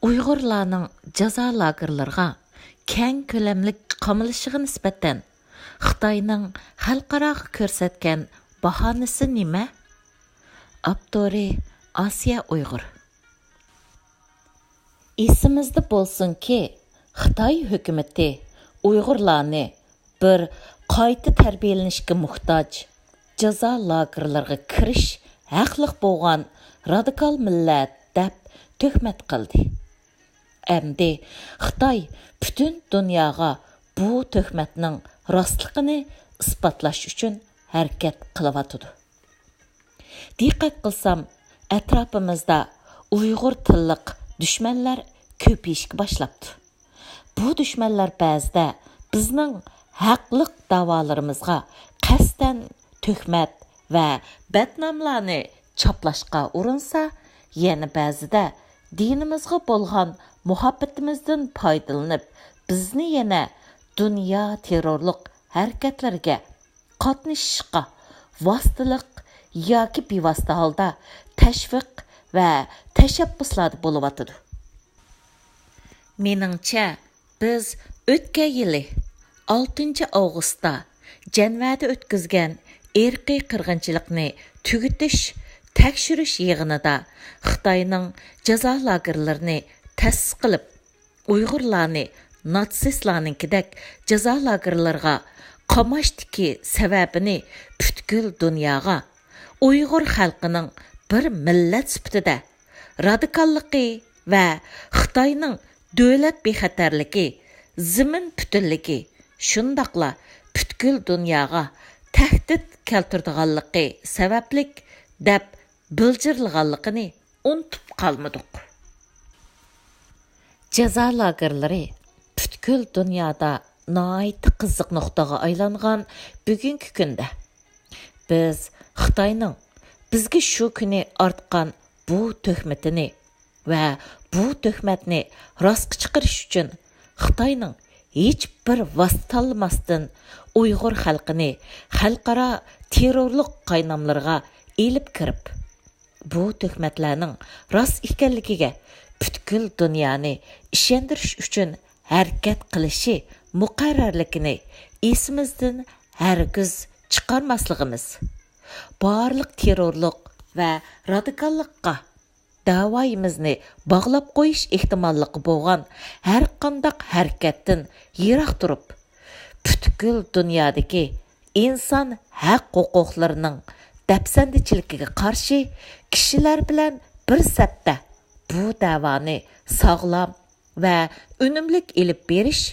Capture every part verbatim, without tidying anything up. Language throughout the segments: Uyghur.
ئۇيغۇرلارنىڭ جازا لاگېرلىرىغا كەڭ كۆلەملىك قامىلىشىغا نىسبەتەن خىتاينىڭ خەلقئاراغا كۆرسەتكەن باھانىسى نېمە؟ ئاپتورى: ئاسىيە ئۇيغۇر. ئېسىمىزدە بولسۇنكى، خىتاي ھۆكۈمىتى ئۇيغۇرلارنى بىر قايتا تەربىيەلىنىشكە موھتاج، جازا لاگېرلىرىغا كىرىش ھەقلىق بولغان رادىكال مىللەت دەپ تۆھمەت قىلدى. ئەمدى خىتاي پۈتۈن دۇنياغا بۇ تۆھمەتنىڭ راستلىقىنى ئىسپاتلاش ئۈچۈن ھەرىكەت قىلىۋاتىدۇ. دىققەت قىلسام، ئەتراپىمىزدا ئۇيغۇر تىللىق دۈشمەنلەر كۆپىيىشكە باشلاپتۇ. بۇ دۈشمەنلەر بەزىدە بىزنىڭ ھەقلىق داۋالىرىمىزغا قەستەن تۆھمەت ۋە بەتناملارنى چاپلاشقا ئۇرۇنسا، يەنە بەزىدە دىنىمىزغا بولغان مۇھەببىتىمىزدىن پايدىلىنىپ، بىزنى يەنە دۇنيا تېررورلۇق ھەرىكەتلىرىگە قاتنىشىشقا ۋاسىتىلىق ياكى بىۋاسىتە ھالدا تەشۋىق ۋە تەشەببۇسلاردا بولۇۋاتىدۇ. مېنىڭچە، بىز ئۆتكەن يىلى ئالتىنچى ئاۋغۇستتا جەنۋەدە ئۆتكۈزگەن ئىرقىي قىرغىنچىلىقنى تۈگىتىش تەكشۈرۈش يىغىنىدا خىتاينىڭ جازا لاگېرلىرىنى تەسىس قىلىپ، ئۇيغۇرلارنى ناتسىستلارنىڭكىدەك جازا لاگېرلىرىغا قاماشتىكى سەۋەبىنى پۈتكۈل دۇنياغا ئۇيغۇر خەلقىنىڭ بىر مىللەت سۈپىتىدە رادىكاللىقى ۋە خىتاينىڭ دۆلەت بىخەتەرلىكى، زېمىن پۈتۈنلۈكى، شۇنداقلا پۈتكۈل دۇنياغا تەھدىت كەلتۈرىدىغانلىقى سەۋەبلىك دەپ بىلجىرلىغانلىقىنى ئۇنتۇپ قالمىدۇق. جازا لاگېرلىرى پۈتكۈل دۇنيادا ناھايىتى قىزىق نۇقتىغا ئايلانغان بۈگۈنكى كۈندە، بىز خىتاينىڭ بىزگە شۇ كۈنى ئارتقان بۇ تۆھمىتىنى ۋە بۇ تۆھمەتنى راستقا چىقىرىش ئۈچۈن خىتاينىڭ ھېچبىر ۋاسىتە تاللىماستىن ئۇيغۇر خەلقىنى خەلقئارا تېررورلۇق قايناملىرىغا ئېلىپ كىرىپ، بۇ تۆھمەتلەرنىڭ راست ئىكەنلىكىگە پۈتكۈل دۇنيانى ئىشەندۈرۈش ئۈچۈن ھەرىكەت قىلىشى مۇقەررەرلىكىنى ئېسىمىزدىن ھەرگىز چىقارماسلىقىمىز، بارلىق تېررورلۇق ۋە رادىكاللىققا دەۋايىمىزنى باغلاپ قويۇش ئېھتىماللىقى بولغان ھەرقانداق ھەرىكەتتىن يىراق تۇرۇپ، پۈتكۈل دۇنيادىكى ئىنسان ھەق ھوقۇقلىرىنىڭ دەپسەندىچىلىكىگە قارشى كىشىلەر بىلەن بىر سەپتە بۇ دەۋانى ساغلام ۋە ئۈنۈملۈك ئېلىپ بېرىش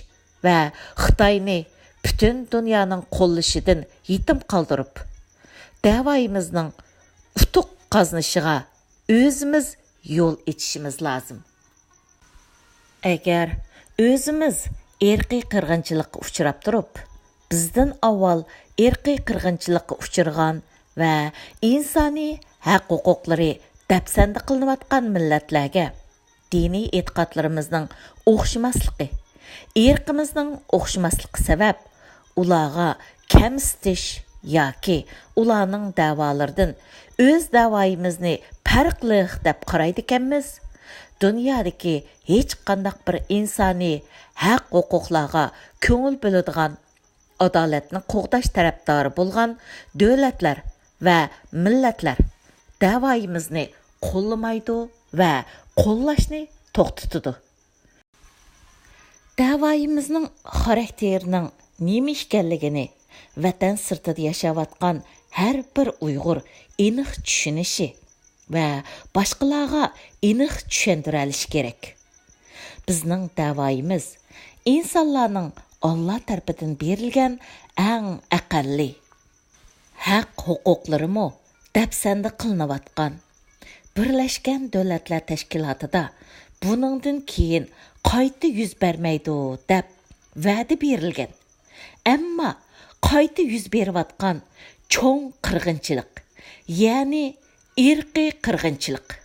ۋە خىتاينى پۈتۈن دۇنيانىڭ قوللىشىدىن يېتىم قالدۇرۇپ، دەۋايىمىزنىڭ ئۇتۇق قازىنىشىغا ئۆزىمىز يول ئېچىشىمىز لازىم. ئەگەر ئۆزىمىز ئىرقىي قىرغىنچىلىققا ئۇچراپ تۇرۇپ، بىزدىن ئاۋۋال ئىرقىي قىرغىنچىلىققا ئۇچرىغان ۋە ئىنسانىي ھەق ھوقۇقلىرى دەپسەندە قىلىنىۋاتقان مىللەتلەرگە دىنىي ئېتىقادلىرىمىزنىڭ ئوخشىماسلىقى، ئىرقىمىزنىڭ ئوخشىماسلىقى سەۋەب، ئۇلارغا كەمسىتىش ياكى ئۇلارنىڭ دەۋالىرىدىن ئۆز دەۋايىمىزنى پەرقلىق دەپ قارايدىكەنمىز، دۇنيادىكى ھېچقانداق بىر ئىنسانىي ھەق ھوقۇقلارغا كۆڭۈل بۆلىدىغان، ئادالەتنى قوغداش تەرەپدارى بولغان دۆلەتلەر ۋە مىللەتلەر دەۋايىمىزنى قوللىمايدۇ ۋە قوللاشنى توختىتىدۇ. دەۋايىمىزنىڭ خاراكتېرىنىڭ نېمە ئىكەنلىكىنى ۋەتەن سىرتىدا ياشاۋاتقان ھەر بىر ئۇيغۇر ئېنىق چۈشىنىشى ۋە باشقىلارغا ئېنىق چۈشەندۈرەلىشى كېرەك. بىزنىڭ دەۋايىمىز ئىنسانلارنىڭ ئاللا تەرىپىدىن بېرىلگەن ئەڭ ئەقەللىي ھەق ھوقۇقلىرىمۇ دەپسەندە قىلىنىۋاتقان. بىرلەشكەن دۆلەتلەر تەشكىلاتىدا بۇنىڭدىن كېيىن قايتا يۈز بەرمەيدۇ دەپ ۋەدە بېرىلگەن. ئەمما قايتا يۈز بېرىۋاتقان چوڭ قىرغىنچىلىق، يەنى ئىرقىي قىرغىنچىلىق.